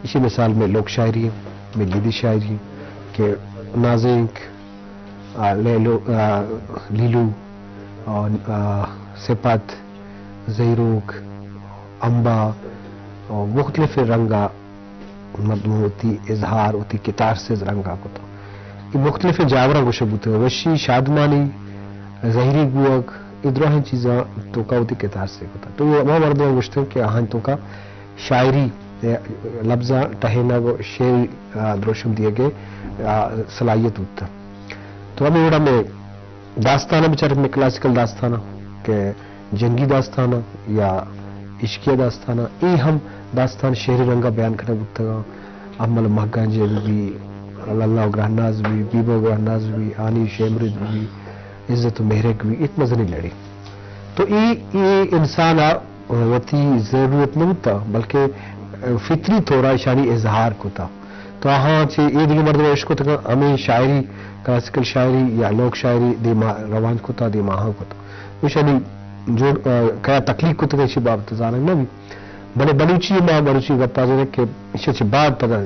ایشی مثال میں لوک شاعری ہیں، میں لیدی شاعری ہیں کہ نازینک، آ، لیلو، آ، لیلو، آ، آ، سپت، زہیروک، امبا، آ، مختلف رنگا مردم وتی اظہار، وتی کتارسز رنگا کتا۔ یہ مختلف جاوراں گوشگ بوتگ، وشی، شادمانی، زہیری گوگ، یہ دراہیں چیزاں توکا وتی کتارسے کتا۔ تو یہ ہما مردم گوشتن کہ آہاں توکا شاعری، اے، لبزاں ٹہینگ و شعری، آ، دروشم دیگ ءِ، آ، صلاحیت بوتگ۔ تو ہمے وڑا میں داستان بچار، میں کلاسیکل داستان کہ جنگی داستان یا عشقیہ داستان، اے ہم داستان شعری رنگا بیان کنگ بوتگ۔ امل مہگانجے بی، للہ و گرہناز بی، بیبو گرہناز بی، آنی شے مرید بی، عزت و مہرک بی، ایک مزنی لڑی۔ تو ای، ای انسان ءَ وتی ضرورت نہ بوتا، بلکہ فطری طور ءَ ایشانی اظہار کتا۔ تو آہاں چہ اے دگہ مردم اش کتگ، ہمے شاعری، کلاسیکل شاعری یا لوک شاعری دیما روان کتا، دیما آہاں کتا۔ ایشانی جوڑ، آ، کیا تخلیق کتگ، ایشی بابت زانگ نہ بی۔ بلے بلوچی ما مروچی گپا جنیں کہ ایشی چہ بعد پدا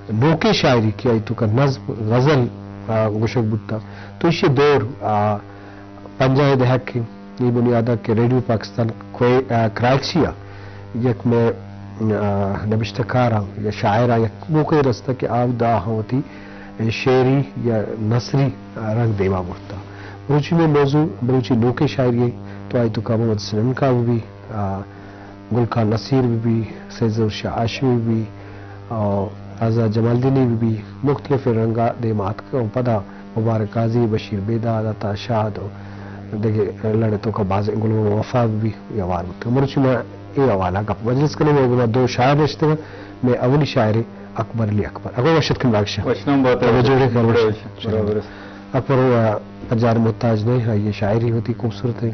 نوکیں شاعری کہ آئی توکا نظم، غزل، آ، گوشگ بوتا۔ تو ایشی دور، آ، پنجاہ ءِ دہک ءَ، اے بنیاد ءَ کہ ریڈیو پاکستان کوئ-، آ، کراچی ءَ یک مئے، آ، نبشتہ کاراں یا شاعراں یک موقعے رستہ کہ آودا آہاں وتی شعری یا نثری، آ، رنگ دیما برتا۔ مروچی مئے موضوع بلوچی نوکیں شاعری ءِ، تو آئی توکا محمد حسین عنقا بہ بی، آ، گل خان نصیر بہ بی، سید ظہور شاہ ہاشمی بہ بی، آ، آزاد جمالدینی بہ بی، مختلف رنگا دیما اتکگ و پدا مبارک قاضی، بشیر بیداد، عطا شاد و دگہ لڑ ءِ توکا بازیں، گل محمد وفا بہ بی، اے ہوار بوتگ۔ مروچی ما اے حوالہ گپ مجلس کنیں، مئے گوما دو شاعر نشتگ، مئے اولی شاعر اکبر علی اکبر۔ اگو وش اتکن بخش۔ وشنام بات۔ تو جوڑے کر وش۔ برابر۔ اکبر، آ، پجار محتاج نہیں، آئی ءِ شاعری وتی خوبصورت ہے۔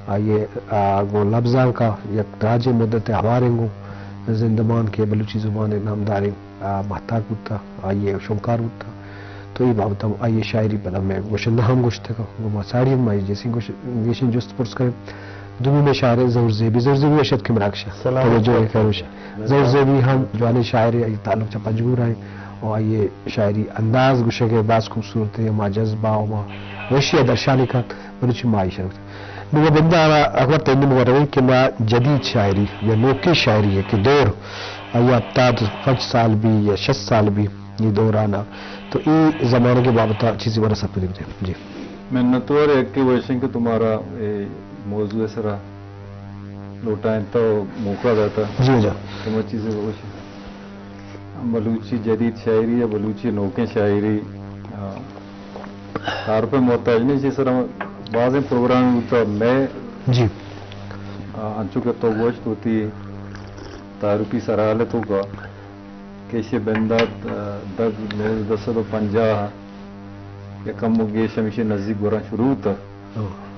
آئی ءِ، آ، گوں لبزانک ءَ یک دراجیں مدت ءَ ہواریں گوں زندمان کہ بلوچی زبان ءِ نامداریں، آ، ماہتاک بوتا، آئی ءِ شونکار بوتا۔ تو اے بابت ءَ آئی ءِ شاعری پدا مئے گوشندہ ہم گوشتگ، گوں ما ساڑی ہم آئی ءَ جیسیں گوش-، گیشیں جست پرس کریں۔ دومی مئے شاعر ظہور زیبی، ظہور زیبی وش اتکن بخش۔ سلام۔ تو جوڑے کر وش۔ ظہور زیبی ہم جوانیں شاعرے، آئی ءِ تعلق چہ پنجگور ءَ ایں و آئی ءِ شاعری انداز گوشگ ءَ باز خوبصورت ایں، ہما جذبہ و ہما وشی ءَ درشانی کنت، بلوچی مائی شنگ۔ نوں بندہ اکبر تئی نیمگ ءَ رویں کہ ما جدید شاعری یا نوکیں شاعری ءِ کہ دور، آئی ءَ ہپتاد پنچ سال بی یا شست سال بی، اے دوران ءَ تو اے زمانگ ءِ بابت ءَ چیزے مارا سرپدی بدے۔ جی۔ منتوار یکے وشیں کہ تمہارا اے موضوع ءِ سرا لوٹائینتا و موقع داتا۔ جی جی۔ تو ما چیزے بگوشیں۔ بلوچی جدید شاعری یا بلوچی نوکیں شاعری، آ، تعارف ءِ محتاج نہیں، چی سرا بازیں پروگرام بوتا۔ میں، جی۔ آ، انچو کہ تو گوشت ہوتی تعارفی سرحال ءِ توکا کہ ایشی بندات، آ، دگ نوزدہ سد و پنجاہ یا کم و گیش ہمیشی نزیک گوراں شروع بوتا۔ ہاں۔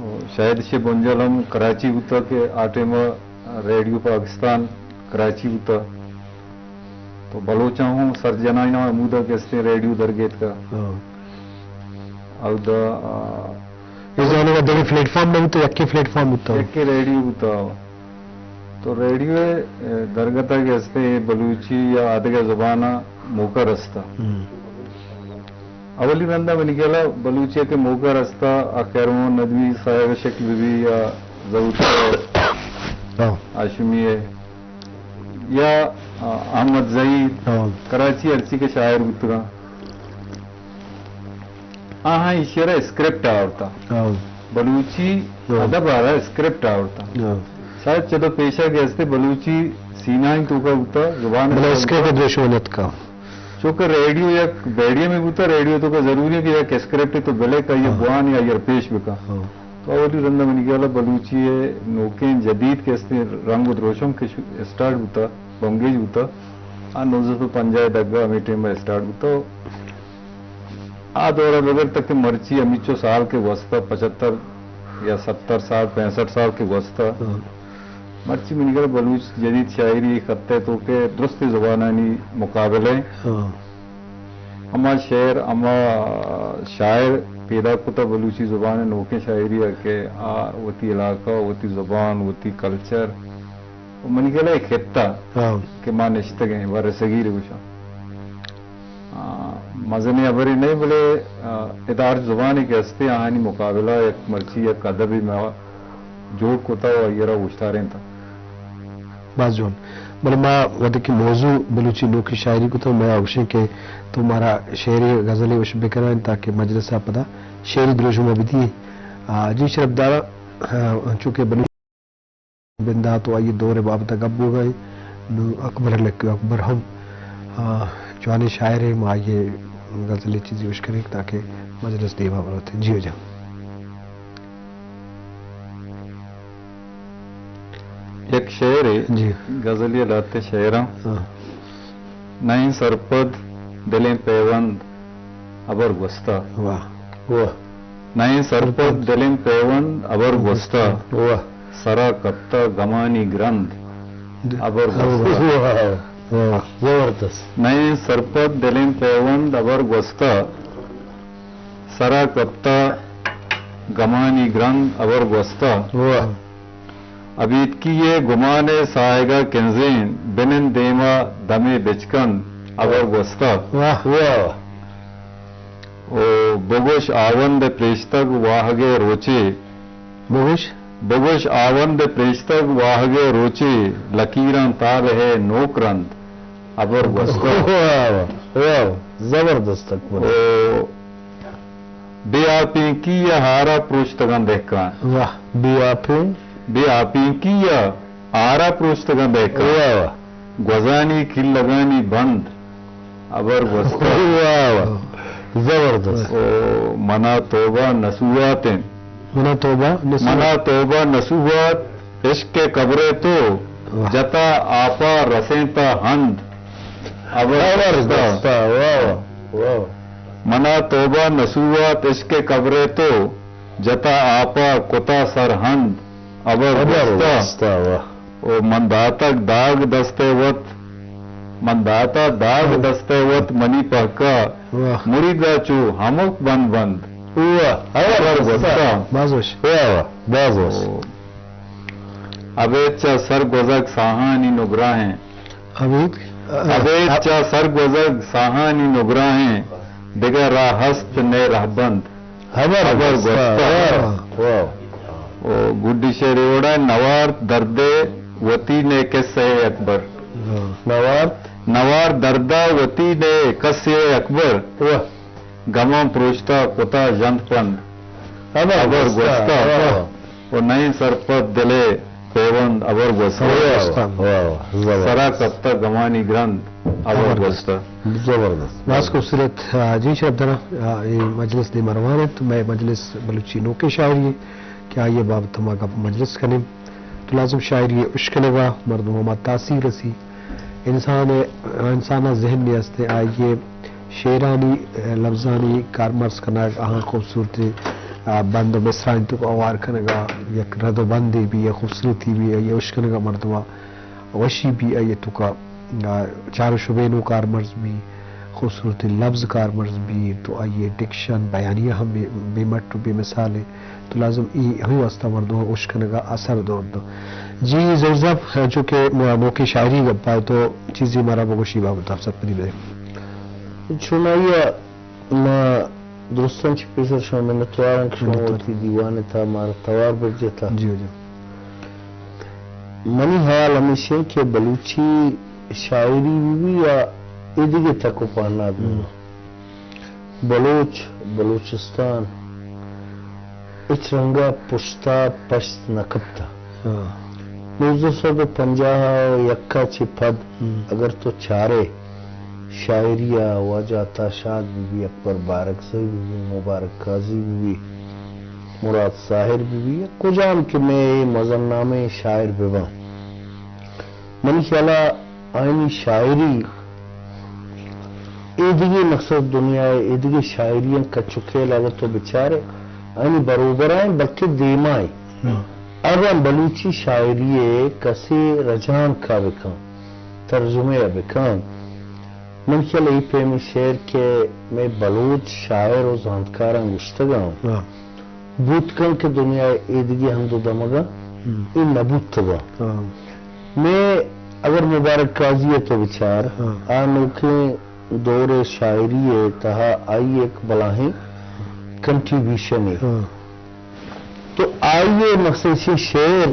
و شاید ایشی بنجل ہم کراچی بوتا کہ آ ٹائم ءَ ریڈیو پاکستان کراچی بوتا۔ تو بلوچاں ہوں سر جنائنا ہمودا کہ استیں ریڈیو درگیتکا۔ ہاں۔ اودا، آ، اے زمانگ ءَ دگہ پلیٹ فارم نہ بوتا، یکے پلیٹ فارم بوتا۔ یکے ریڈیو بوتا۔ تو ریڈیو ءِ، اے، درگت ءَ کہ استیں بلوچی یا آدگہ زبان ءَ موقع رستا۔ ہم۔ اولی رندا منی خیال ءَ بلوچی ءَ کہ موقع رستا، آ خیر محمد ندوی صاحب ءِ شکل بہ بی یا ظہور شاہ ہاں۔ ہاشمی ءِ یا، آ، احمد ظہیر، ہاں۔ کراچی ہرچی کہ شاعر بوتگاں۔ آہاں ایشی ءَ را اسکرپٹ آورتا۔ ہاں۔ بلوچی ہاں۔ ادب ءَ را اسکرپٹ آورتا۔ ہاں۔ شاید چدو پیشہ کہ استے بلوچی سینہ ءِ توکا بوتا، زبان ءِ بلے توکا اسکرپٹ بوتا۔ دروشم نتکا۔ چونکہ ریڈیو یک بیڑیے میں بوتا، ریڈیو توکا ضروری ہے کہ یک اسکرپٹ تو بلے کا یہ ہاں۔ بوان یا یر پیش بکا۔ ہاں۔ تو اولی رندا منی خیال ءَ بلوچی ءِ نوکیں جدید کہ استے رنگ و دروشم کہ شو-، اسٹارٹ بوتا، بنگیج بوتا، آ نوزدہ سد و پنجاہ ءِ دگا ہمے ٹائم ءَ اسٹارٹ بوتا۔ آ دور ءَ بگر تک مرچی ہمیچو سال کہ گوستا، پچھتر یا ستر سال، پینسٹھ سال کہ گوستا۔ ہاں۔ مرچی منی خیال ءَ بلوچ جدید شاعری خطے تو کہ درست زبانانی مقابلے۔ ہاں۔ ہما شعر، ہما شاعر پیدا کتا بلوچی زبان ءِ نوکیں شاعری ءَ کہ آ وتی علاقہ، وتی زبان، وتی کلچر، منی خیال ءَ اے خطہ ہاں۔ کہ ما نشتگ ایں، ورسگیر گوشاں۔ آ، مزنیں ہبرے نہ، بلے، آ، ادا ہر زبانے کہ ہستے، آہانی مقابلہ یک مرچی یک ادبے ما جوڑ کتا و آئی ءَ را اوشتارینتا۔ باز جوان۔ بلے ما وھدے کہ موضوع بلوچی نوکیں شاعری کتا، ما گوشیں کہ تو مارا شعرے غزلے وش بکنائیں تاکہ مجلس ءَ پدا شعری دروشم ءَ بدیے۔ آ، جی شرپ دارا، آ، چونکہ بلوچی بندات و آئی دور ءِ بابت ءَ گپ بوگ ءَ ایں۔ نوں اکبر لکی اکبر ہم، آ، جوانیں شاعرے، ما آئی ءِ غزلے چیزے وش کنیں تاکہ مجلس دیما بروت۔ جی ہو جان۔ یک شعرے، جی۔ غزلے لہتے شعراں۔ ہاں۔ نئیں سرپد دلیں پیوند ہبر گوستہ۔ واہ۔ واہ۔ نئیں سرپد دلیں پیوند ہبر گوستہ۔ واہ۔ سرا کپتہ گمانی گرند ہبر گوستہ۔ واہ۔ واہ۔ زبردست۔ نئیں سرپد دلیں پیوند ہبر گوستہ۔ سرا کپتہ گمانی گرند ہبر گوستہ۔ واہ۔ ابیتکی ءِ گمان ءِ ساہگ ءَ کنزین، بنند دیما دمے بچکند ہبر گوستہ۔ واہ، واہ۔ او بگوش آوند ءِ پریشتگ واہگ ءِ روچے۔ بگوش؟ بگوش آوند ءِ پریشتگ واہگ ءِ روچے، لکیراں تالہ ءِ نوک رند ہبر گوستہ۔ واہ، واہ، واہ، زبردست اکبر۔ او بے آپینکی ءَ ہارا پروشتگاں دہکان۔ واہ۔ بے آپین؟ بے آپینکی ءَ ہارا پروشتگاں دہکان۔ واہ، واہ۔ گوزانی کلگانی بند ہبر گوستہ۔ واہ، واہ۔ زبردست۔ او منا توبہ نسوات انت۔ منا توبہ نسوات۔ منا توبہ نسوات، عشق ءِ قبر ءَ تو واہ۔ جتا آپا رسینتا ہند ہبر ہبر گوستہ۔ گوستہ۔ واہ، واہ، واہ۔ منا توبہ نسوات، عشق ءِ قبر ءَ تو جتا آپا کتا سر ہند ہبر ہبر گوستہ۔ گوستہ، واہ۔ او من داتگ داگ دست ءَ وت، من داتا داگ ہاں۔ دست ءَ وت منی پہکا واہ۔ مریدا چو ہمک بند بند۔ واہ، ہبر ہبر گوستہ۔ گوستہ۔ باز وش۔ واہ، واہ، باز وش۔ او ابید چہ سر گوزگ ساہانی نگراہیں۔ ابید؟ ابید چہ سر گوزگ ساہانی نگراہیں، دگہ راہ ہست نئے رہبند ہبر ہبر گوستہ۔ گوستہ۔ واہ، واہ۔ او گڈی شعرے وڑا، نوارت دردے وتی نئے قصہ اکبر۔ واہ۔ نوارت؟ نوارت دردا وتی نئے قصہ اکبر۔ واہ۔ گماں پروشتا کتا ژند پند ہبر ہبر گوستہ۔ گوستہ۔ واہ۔ و نئیں سرپد دل ءِ پیوند ہبر گوستہ۔ ہبر گوستہ۔ واہ، واہ، زبردست۔ سرا کپتہ گمانی گرند ہبر ہبر گوستہ۔ گوستہ۔ زبردست۔ باز خوبصورت، آ، جی شرپ دارا، آ، اے مجلس دیما روان انت، مئے مجلس بلوچی نوکیں شاعری کہ آئی ءِ بابت ما گپ مجلس کنیں۔ تو لازم شاعری ءِ اشکنگ ءَ مردم ءَ ما تاثیر رسی۔ انسان ءِ، انسان ءِ ذہن ءَ است، آئی ءِ شعرانی، لبزانی کارمرز کنگ، آہاں خوبصورتی، آ، بند و مصرعانی توک ءَ ہوار کنگ ءَ یک رد و بندے بی، یک خوبصورتی بی، آئی ءِ اشکنگ ءَ مردم ءَ وشی بی، آئی ءِ توک ءَ، آ، چار و شبین و کارمرز بی، خوبصورتی لبز کارمرز بی، تو آئی ءِ ڈکشن، بیانیہ ہم بے، بے مٹ و بے مثال ہے۔ تو لازم ای ہمے واسطہ مردم ءَ اشکنگ ءَ اثر دور دو۔ جی زورزب، چونکہ نوکیں شاعری گپ ءَ تو چیزے مارا بگوشی بابت ءَ سرپدی بدے۔ چونائی ءَ ما درستاں چہ پیسر شما منتوار آں کہ شما منتوار۔ وتی دیوان ءِ تہا مارا توار برجتا۔ جی، جی۔ منی ہیال ہمیش انت کہ بلوچی شاعری بہ بی یا ایدگہ تک و پہنات بہ بی، ہم۔ بلوچ، بلوچستان ہچ رنگا پشتا پشت نہ کپتا۔ ہاں۔ نوزدہ سد و پنجاہ و یک ءَ چہ پد ہم۔ اگر تو چارے شاعری ءَ واجہ عطا شاد بہ بی، اکبر بارکزئی بہ بی، مبارک قاضی بہ بی، مراد ساحر بہ بی، یا کجام کہ مئے مزن نامیں شاعر بہ باں، منی خیال ءَ آیانی شاعری ایدگہ مقصد دنیا ءِ ایدگہ شاعریاں کچ و کیل اگاں تو بچارے، آیانی بروبرا ایں بلکہ دیما ایں۔ ہم۔ اگاں بلوچی شاعری ءِ کسے رجانک ءَ بکن، ترجمہ ءَ بکن، من خیال ءَ اے پیمیں شعر کہ مئے بلوچ شاعر و زانتکاراں گوشتگاں، ہاں۔ بوت کن کہ دنیا ءِ ایدگہ ہند و دمگاں ہم۔ اے نہ بوتگاں۔ ہاں۔ مئے اگر مبارک قاضی ءَ تو بچار، ہاں۔ آ نوکیں دور ءِ شاعری ءِ تہا آئی ءِ یک بلاہیں کنٹریبیوشنے۔ ہاں۔ تو آئی ءِ مخصوصی شعر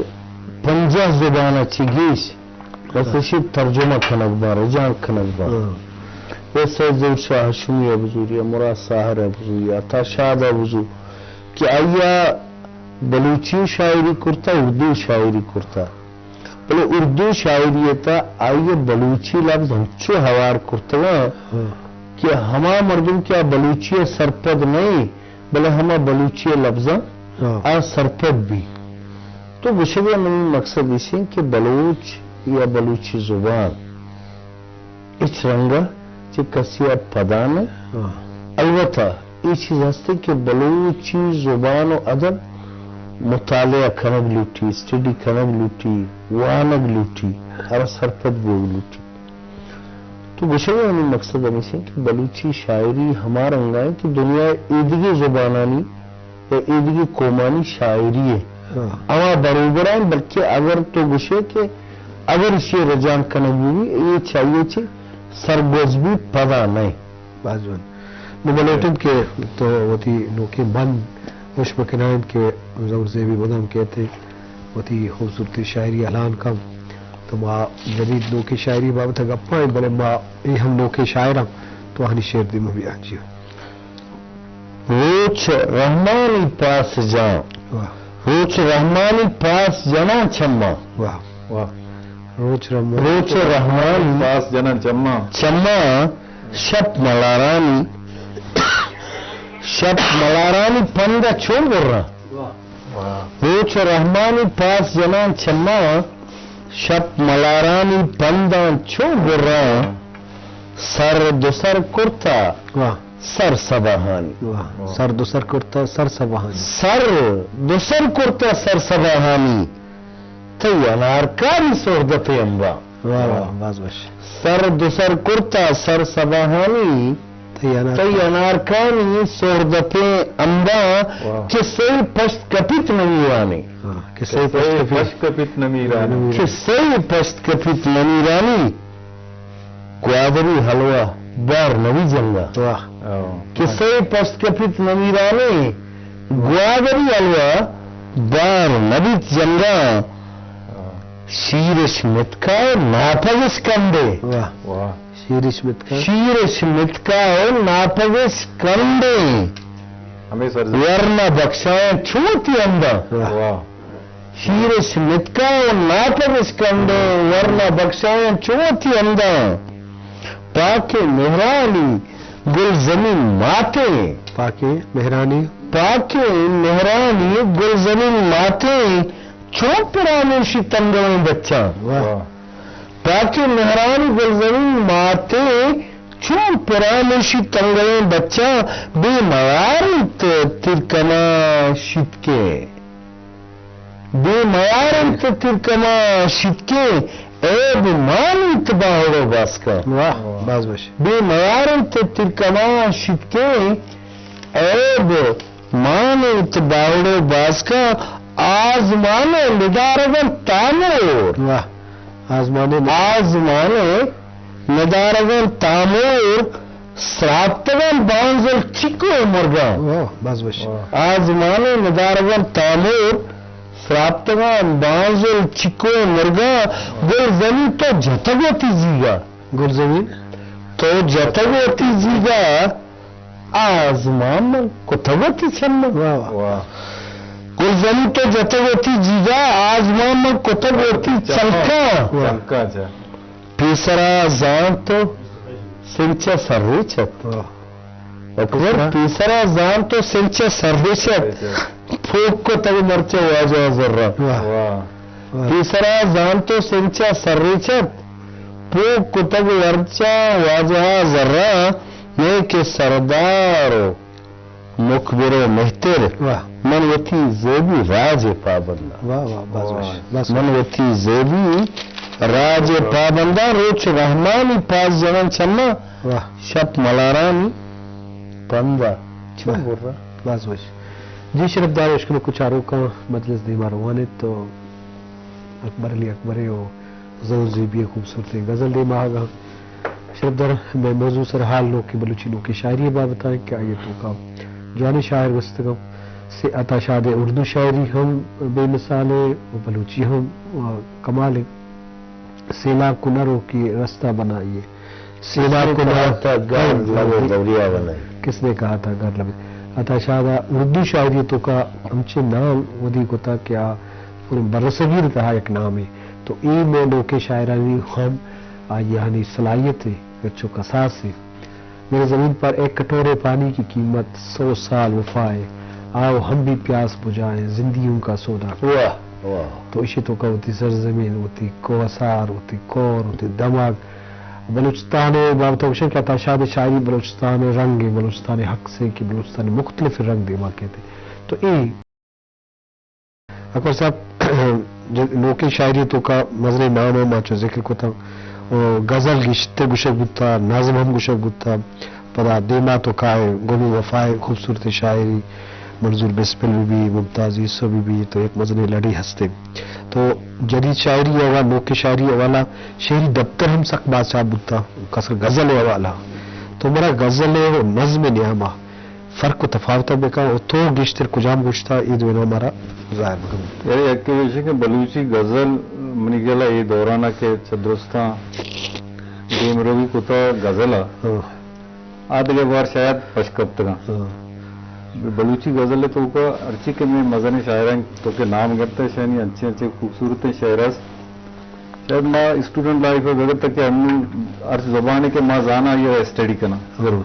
پنجاہ زبان ءَ چہ گیش، ہاں۔ مخصوصی ترجمہ کنگ باں، رجانک کنگ باں۔ ہاں۔ اے سید ظہور شاہ ہاشمی ءَ بزور یا مراد ساحر ءَ بزور یا عطا شاد ءَ بزور کہ آئی ءَ بلوچی شاعری کرتا، اردو شاعری کرتا۔ بلے اردو شاعری ءِ تہا آئی ءَ بلوچی لبز ہنچو ہوار کرتگاں، ہاں۔ کہ ہما مردم کہ آ بلوچی ءَ سرپد نہ ایں، بلے ہما بلوچی ءِ لبزاں، ہاں۔ آ سرپد بی۔ تو گوشگ ءِ منی مقصد ایش ایں کہ بلوچ یا بلوچی زبان ہچ رنگ ءَ چہ کسے ءَ پدا نہ۔ ہاں۔ البتہ اے چیز ہست کہ بلوچی زبان و ادب مطالعہ کنگ لوٹی، اسٹڈی کنگ لوٹی، وانگ لوٹی، ہرا سرپد بوگ لوٹی۔ تو گوشگ ءِ منی مقصد ہمیش ایں کہ بلوچی شاعری ہما رنگ ءَ ایں کہ دنیا ءِ ایدگہ زبانانی یا ایدگہ قومانی شاعری ءِ، ہاں۔ ہما بروبر ءَ ایں، بلکہ اگر تو گوشے کہ اگر ایشی ءِ رجانک کنگ بہ بی، اے چہ آئی ءَ چہ سرگوز بی، پدا نہ ایں۔ باز جوان۔ نوں من لوٹیں کہ تو وتی نوکیں بند اش بکنائیں کہ ظہور زیبی مدام کہتے وتی خوبصورتی شاعری اعلان کن، تو ما جدید نوکیں شاعری بابت ءَ گپائیں، بلے ما اے ہم نوکیں شاعر ہم تو آہانی شعر دیما بیاں۔ جی۔ روچ رحمانی پاس جاں۔ واہ۔ روچ رحمانی پاس جناں چماں۔ واہ۔ واہ۔ روچ رحمان۔ روچ رحمانی پاس جناں چماں۔ چماں شپ ملارانی، شپ ملارانی پند ءَ چون براں۔ واہ۔ روچ رحمانی پاس جناں چماں، شپ ملارانی پنداں چون براں۔ سر دو سر کرتا۔ واہ۔ سر سباہانی۔ واہ۔ واہ۔ سر دو سر کرتا سر سباہانی۔ سر دو سر کرتا سر سباہانی۔ تئی انارکاری سہردپیں امباں۔ واہ، واہ، باز وش۔ سر دو سر کرتا سر سباہانی۔ تئی انار-، تئی انارکانی سہردپیں امباں۔ واہ۔ کسے پشت کپیت نمیرانی۔ ہاں، کسے پشت کپیت۔ پشت کپیت نمیرانی۔ کسے پشت کپیت نمیرانی۔ گوادری حلوہ بار نبی جنگا۔ واہ۔ او۔ کسے پشت کپیت نمیرانی، گوادری حلوہ بار نبیت جنگا۔ او۔ شیرش متکا و ناپگش کنڈے۔ واہ۔ واہ۔ شیرش متکا۔ شیرش متکا و ناپگش کنڈے۔ ہمے سر۔ ورنہ بخشاں چو وتی ہمداں۔ واہ۔ واہ۔ شیرش متکا و ناپگش کنڈے، ورنہ بخشاں چو وتی ہمداں۔ پاکیں مہرانی گلزمین ماتیں۔ پاکیں مہرانی۔ پاکیں مہرانی گلزمین ماتیں، چون پراموشی تنگویں بچاں۔ واہ۔ واہ۔ پاکیں مہرانی گلزمین ماتیں، چون پراموشی تنگویں بچاں، بے میار انت تیرکماں شیتکیں۔ بے میار انت تیرکماں شیتکیں، عیب مان انت باہڑ و باسکاں۔ واہ، باز وش۔ بے میار انت تیرکماں شیتکیں، عیب مان انت باہڑ و باسکاں، آزمان ءِ ندارگاں تامور۔ واہ۔ آزمان ءِ ند- آزمان ءِ ندارگاں تامور، سراپتگاں بانزل چکو مرگاں۔ واہ، باز وش۔ واہ۔ آزمان ءِ ندارگاں تامور، سراپتگاں بانزل چکو مرگاں، گلزمین تو جتگ وتی زیگا۔ گلزمین؟ تو جتگ وتی زیگا، آزمان من کتگ وتی چماں۔ واہ، واہ۔ واہ۔ گلزمین تو جتگ وتی زیگا، آزمان من کتگ وتی چماں۔ چمکاں۔ واہ۔ چمکاں چہ۔ پیسرا زانت و سنچا سرریچ ات۔ واہ۔ اکبر، پیسرا۔ پیسرا زانت و سنچا سرریچ ات۔ سرریچ ات۔ پوک کتگ مرچا واجہ زرا۔ واہ۔ واہ۔ واہ۔ پیسرا زانت و سنچا سرریچ ات۔ پوک کتگ مرچا واجہ زرا۔ نئے کہ سردار و مکبر و مہتر، واہ۔ من وتی زیبی راج ءِ پابنداں۔ واہ، واہ، باز وش، واہ۔ باز وش۔ من وتی زیبی راج ءِ پابنداں، روچ رحمانی پاس جناں چماں، واہ۔ شپ ملارانی پندا چو واہ۔ برا۔ باز وش۔ جی شرفدار اشکنوک و چاروکاں، مجلس دیما روان انت تو اکبر علی اکبرے و زور زیبی ءِ خوبصورتیں غزل دیما آگا۔ شرفدار، مئے موضوع سرحال نوکیں بلوچی نوکیں شاعری ءِ بابت ءَ کہ آئی ءِ توکا جوانیں شاعر گوستگاں۔ سے عطا شاد ءِ اردو شاعری ہم بے مثال ہے و بلوچی ہم، آ، کمال ہے۔ سیلاب کو نہ روکیے، رستہ بنائیے۔ سیلاب کو نہ کہا تھا گھر لگے دریا بنائیے۔ کس نے کہا تھا گھر لگے؟ عطا شاد ءَ اردو شاعری ءِ توکا ہمچے نام ودی کتا کہ آ پورے برصغیر ءِ تہا یک نامے۔ تو اے مئے نوکیں شاعرانی ہم آئی آنی صلاحیت ہے، گچو کساس ہے۔ میرے زمین پر ایک کٹورے پانی کی قیمت سو سال وفا ہے، آؤ ہم بھی پیاس بجھائیں، زندگیوں کا سودا۔ واہ، واہ۔ تو ایشی توکا وتی سرزمین، وتی کوہسار، وتی کور، وتی دمگ، بلوچستان ءِ بابت ءَ گوشن کہ عطا شاد ءِ شاعری بلوچستان ءِ رنگ ہے، بلوچستان ءِ عکس ہے کہ بلوچستان ءِ مختلف رنگ دیما کیت۔ تو اے اکبر صاحب، نوکیں شاعری ءِ توکا مزنیں نام ہم ما چو ذکر کتا، و غزل گیشتر گوشگ بوتا، نظم ہم گوشگ بوتا، پدا دیما تو کائے گل و وفا ءِ خوبصورتیں شاعری، منظور بسمل بہ بی، ممتاز یوسف بہ بی، تو یک مزنیں لڑے ہستے۔ تو جدید شاعری ءِ حوالہ، نوکیں شاعری ءِ حوالہ، شعری دپتر ہم سک باز چاپ بوتا، خاص کر غزل ءِ حوالہ۔ تو مارا غزل ءِ و نظم ءِ نیاما فرق و تفاوت ءَ بکن و تو گیشتر کجام گوشتا، اے دوئیناں مارا ظاہر بکن۔ یعنی یکے ایش کہ بلوچی غزل منی خیال ءَ اے دوران ءَ کہ چہ درستاں دیمروی کتا غزل ءَ، ہاں۔ آ دگہ بار شاید پش کپتگاں۔ ہاں۔ بلوچی غزل ءِ توکا ہرچی کہ مئے مزنیں شاعراں تو کہ نام گپتا، شانی انچیں انچیں خوبصورتیں شعر است۔ شاید ما اسٹوڈنٹ لائف ءَ بگر تک کہ ہنو ہر زبانے کہ ما زانا آئی ءَ اسٹڈی کنا۔ ضرور۔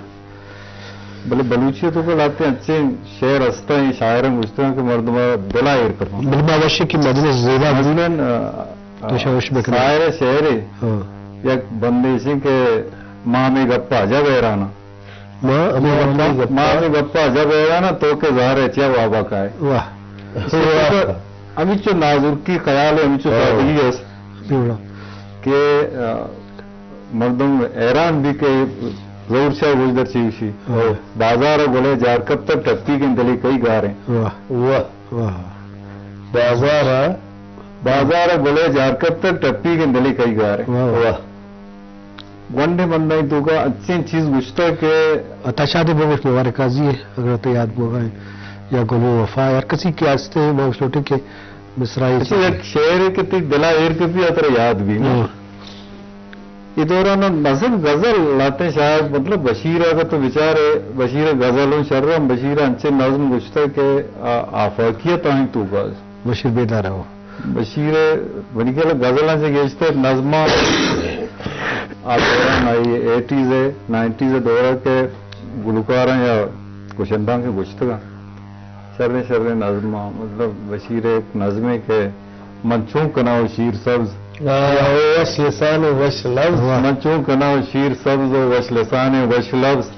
بلے بلوچی ءِ توکا لہتے انچیں شعر ہستاں، اے شاعراں گوشتگاں کہ مردم ءِ دل ءَ ایر کپاں۔ بلے ما وشی کہ مجلس زیبا بی۔ مثلاً، آ، آ، تو شاوش بکن۔ شاعر ءِ شعرے، ہاں۔ یک بندے ایشیں کہ ما ہمے گپ ءَ عجب حیران آں۔ ما ہمے ما گپ ءَ، ہمے گپ ءَ۔ ما ہمے گپ ءَ عجب حیران آں، تو کہ زہر ءِ چیا وابا کائے۔ واہ۔ واہ۔ ہمینچو نازرکی خیال ءُ ہمینچو، ہاں۔ سادگی است۔ جوڑا۔ کہ، آ، مردم حیران بی کہ ظہور شاہ گوشدار چی گوشی۔ ہاں۔ بازار ءَ گلے جار کپتگ، ٹپی گندلی کئی گاریں۔ واہ۔ واہ۔ واہ۔ بازار ءَ، بازار ءَ گلے جار کپتگ، ٹپی گندلی کئی گاریں۔ واہ۔ واہ۔ گونڈیں بندانی توکا انچیں چیز گوشتگ کہ عطا شاد ءِ بگوش، مبارک قاضی ءِ، اگر تئی یاد بوگا انت، یا گل و وفا ءِ، ہر کسی کہ ہستے، ما گوش لوٹیں کہ مصرعی اچھا، چیزے۔ یک شعرے کہ تئی دل ءَ ایر کپی، آ ترا یاد بی نا؟ ہاں۔ اے دوران نظم غزل لہتیں شاید، مطلب، بشیر ءَ اگر تو بچارے، بشیر ءِ غزل اوں شر اں، بشیر ءَ انچیں نظم گوشتگ کہ آ آفاقیت آنی توکا۔ بشیر بیدار ہو۔ بشیر ءِ منی خیال ءَ غزلاں چہ گیشتر نظماں آ دوران، آئی ایٹیز ءِ، نائنٹیز ءِ دور ءَ کہ گلوکاراں یا گشنداں کہ گوشتگاں۔ شریں شریں نظماں، مطلب، بشیر ءِ یک نظمے کہ من چون کناں و شیر سبز۔ آہ، وش لسان و وش لبز۔ من چون کناں و شیر سبز و وش لسان و وش لبز۔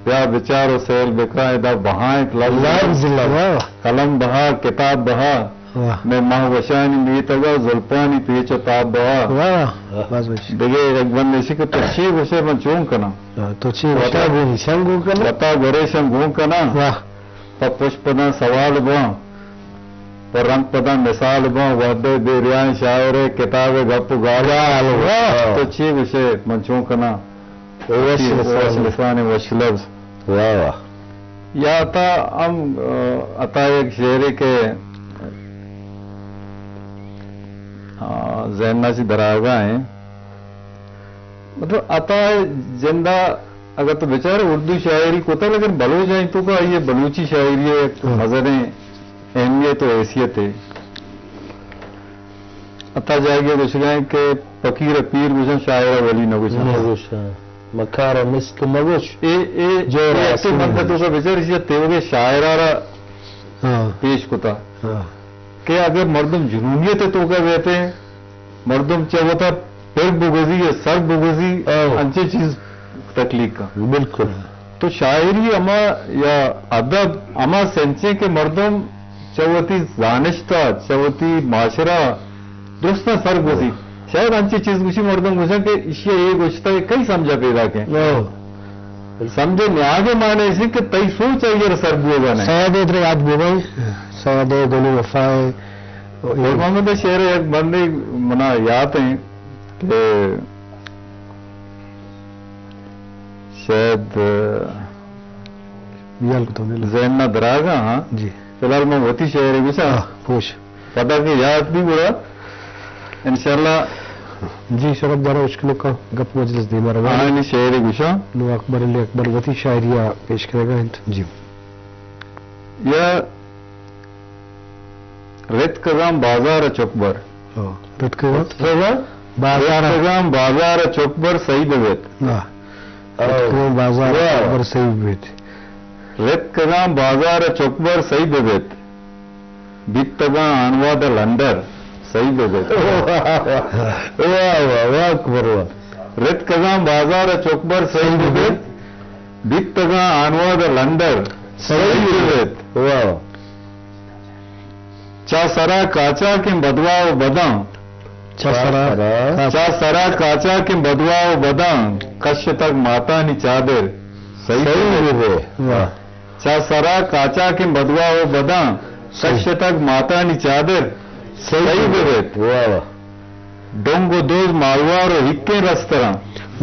بیا بچار و سیل بکن ادا بہا انت لبز۔ لبز، لبز۔ قلم بہا، کتاب بہا۔ واہ۔ مئے ماہ وشانی میتگ ءَ زلپانی پیچ و تاب بہا۔ واہ، واہ۔ باز وش۔ دگہ یک بند ایشی کہ تو چی گوشے من چون کناں؟ ہاں، تو چی گوشے؟ وتا، گوں ایشاں گون کناں؟ وتا گوریشاں گون کناں؟ واہ۔ پہ پشپداں سوال باں، پہ رنگ پداں مثال باں، وہدے بے ریائیں شاعر ءِ کتاب ءِ گپ و گال۔ گال، واہ۔ تو چی گوشے من چون کناں؟ وش لسان۔ وش لسان، وش لبز۔ واہ واہ۔ یا عطا ہم، آ، عطا یک شعرے کہ، آ، ذہن ءَ چہ درآیگا ایں۔ مطلب، عطا ءِ جند ءَ اگر تو بچارے اردو شاعری کتا، لیکن بلوچ آئی توکا آئی ءِ بلوچی شاعری ءِ یک، ہاں، مزنیں اہمیت و حیثیت ہے۔ عطا جاگے گوشگا ایں کہ فقیر ءَ پیر گوشاں، شاعر ءَ ولی نہ گوشاں۔ نہ گوشاں۔ مکار ءَ مسک مہ گوش۔ اے، اے، جور اے ءَ اتے سور مند ءِ توکا بچار، ایشی ءَ تیوگیں شاعر ءَ را، ہاں، پیش کتا۔ ہاں۔ کہ اگر مردم جنونیت ءِ توکا بیتے، مردم چہ وتا پر بگوزی یا سر بگوزی، ہاں، انچیں چیز تخلیق کن۔ بالکل۔ تو شاعری ہما یا ادب ہما سنچیں کہ مردم چہ وتی زانشت ءَ، چہ وتی معاشرہ ءَ درستاں سر گوزی۔ شاید انچیں چیز گوشی مردم گوشاں کہ ایشی ءَ اے گوشتہ، اے کئی سمجھ ءَ پیداک ایں۔ ہاں۔ سمجھ ءِ نیاگ ءِ معنی ایش ایں کہ تئی سوچ آئی ءَ را سر بوگا نہ ایں۔ سید ءِ ترا یاد بوگا ایں، سید ءِ گل و وفا ءِ۔ نور محمد ءِ شعر ءِ یک بندے منا یات ایں۔ کہ شاید، آ، بیال کتوں نے۔ ذہن نا دراگا، ہاں۔ جی۔ فی الحال من وتی شعر گوشاں۔ آہ، پوش۔ پدا کہ یاد بی گڑا انشاءاللہ۔ جی، شرف دارا اشکنوکا گپ مجلس دیما روان۔ آنی شعر گوشاں۔ نو اکبر علی اکبر وتی شاعری پیش کرے گا انت۔ جی۔ یا رتکگاں بازار ء چکبر۔ ہاں، رتکگاں رتکگاں بازار ء۔ رتکگاں بازار ء چکبر سہی بہ بیت۔ واہ۔ رتکگاں بازار ء واہ۔ چکبر سہی بہ بیت۔ رتکگاں بازار ء چکبر سہی بہ بیت۔ بیتگاں آنواد ء لنڈر سہی بہ بیت۔ واہ، واہ، واہ، اکبر، واہ۔ رتکگاں بازار ء چکبر سہی بہ بیت۔ بیتگاں آنواد ء لنڈر سہی بہ بیت۔ واہ۔ چہ سرا کاچاکیں بدواہ و بداں۔ چہ سرا۔ چہ سرا کاچاکیں بدواہ و بداں، کشتگ ماتانی چادر سہی بہ بیت۔ واہ۔ چہ سرا کاچاکیں بدواہ و بداں، صحیح۔ کشتگ ماتانی چادر سہی بہ بیت۔ واہ، واہ۔ ڈونگ و دز مالوار و ہکیں رستراں۔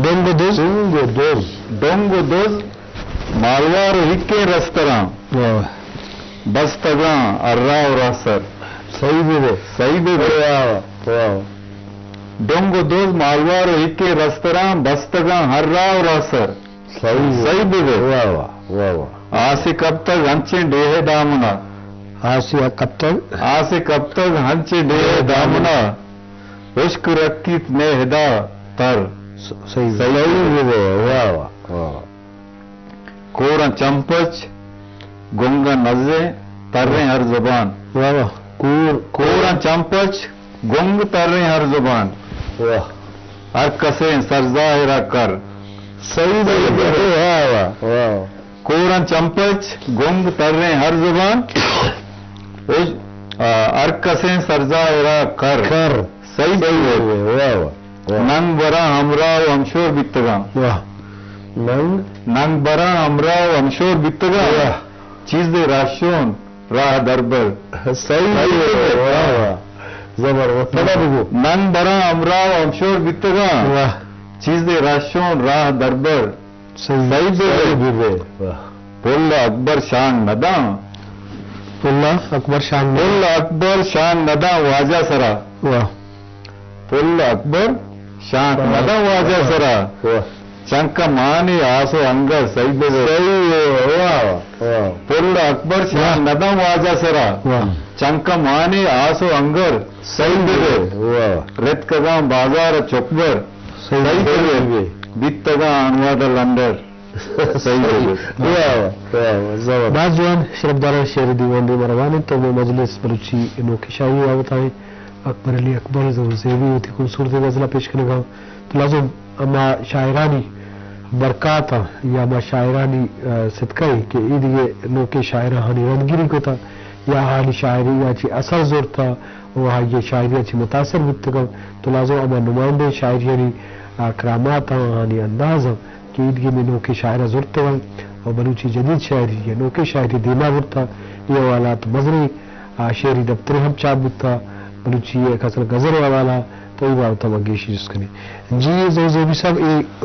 ڈونگ و دز۔ ڈونگ و دز۔ ڈونگ و دز مالوار و ہکیں رستراں۔ واہ۔ بستگاں ہر راہ و راہ سر۔ سہی بہ بیت۔ سہی بہ بیت۔ واہ، واہ۔ ڈونگ و دز مالوار و ہکیں رستراں، بستگاں ہر راہ و راہ سر۔ سہی۔ سہی بہ بیت۔ واہ، واہ، واہ، واہ۔ آسے کپتگ ہنچیں ڈیہہ دامنا۔ آسے کپتگ۔ آسے کپتگ ہنچیں ڈیہہ دامنا۔ ہشک رکیت مئے ہدا تر۔ س-، سہی۔ سہی بہ بیت۔ واہ، واہ، واہ۔ کوراں چمپچ، گنگاں نزیں، تریں ہر زبان۔ واہ، واہ۔ کور۔ کوراں چمپچ، گنگ تریں ہر زبان۔ واہ۔ ہر کسیں سر ظاہرا کر۔ سہی بہ بیت۔ واہ، واہ، واہ۔ کوراں چمپچ، گنگ تریں ہر زبان۔ اش-، آ، ہر کسیں سر ظاہرا کر۔ کر۔ سہی بہ بیت۔ واہ، واہ، واہ۔ ننگ براں ہمراہ و ہمشور بیتگاں۔ واہ۔ ننگ۔ ننگ براں ہمراہ و ہمشور بیتگاں۔ واہ۔ چیزے رہشون راہ دربر۔ سہی۔ سہی۔ واہ، واہ۔ زبر، واہ۔ پدا بگو۔ ننگ براں ہمراہ و ہمشور بیتگاں۔ واہ۔ چیزے رہشون راہ دربر۔ سہی۔ سہی بہ بیت۔ سہی بہ بیت۔ واہ۔ پل اکبر شانگ نداں۔ پل اکبر شانگ نداں۔ پل اکبر شانگ نداں واجہ سرا۔ واہ۔ پل اکبر شانگ نداں واجہ سرا۔ واہ۔ چنکا مانی آس و انگر۔ سہی بہ بیت۔ سہی۔ واہ، واہ۔ پل اکبر شانگ نداں واجہ سرا۔ واہ۔ چنکا مانی آس و انگر۔ سہی بہ بیت۔ واہ۔ رتکگاں بازار ء چکبر۔ سہی۔ سہی بہ بیت۔ بیتگاں آنواد ء لنڈر۔ سہی۔ واہ، واہ، واہ، زبر۔ باز جوان شرپداراں شعر دیوان دیما روان انت تو مئے مجلس بلوچی نوکیں شاعری بابت ء اکبر علی اکبر زبر زیبی وتی خوبصورتیں غزلاں پیش کنگا۔ تو لازم ہما شاعرانی برکات ء یا ہما شاعرانی، آ، صدقہ ء کہ ایدگہ نوکیں شاعراں آہانی رندگیری کتا یا آہانی شاعری ء چہ اثر زرتا و آہانی شاعری ء چہ متاثر بوتگاں، تو لازم ہما نمائندہ شاعریانی، آ، کرامات ء آہانی انداز ء کہ ایدگہ مئے نوکیں شاعر ء زرتگ انت و بلوچی جدید شاعری یا نوکیں شاعری دیما برتہ، اے حوالات مزنیں، آ، شعری دپترے ہم چاپ بوتہ، بلوچی ء کسر گزر ء حوالہ، تو اے بابت ء ما گیشی جست کنیں۔ جی زو زیبی صاحب، اے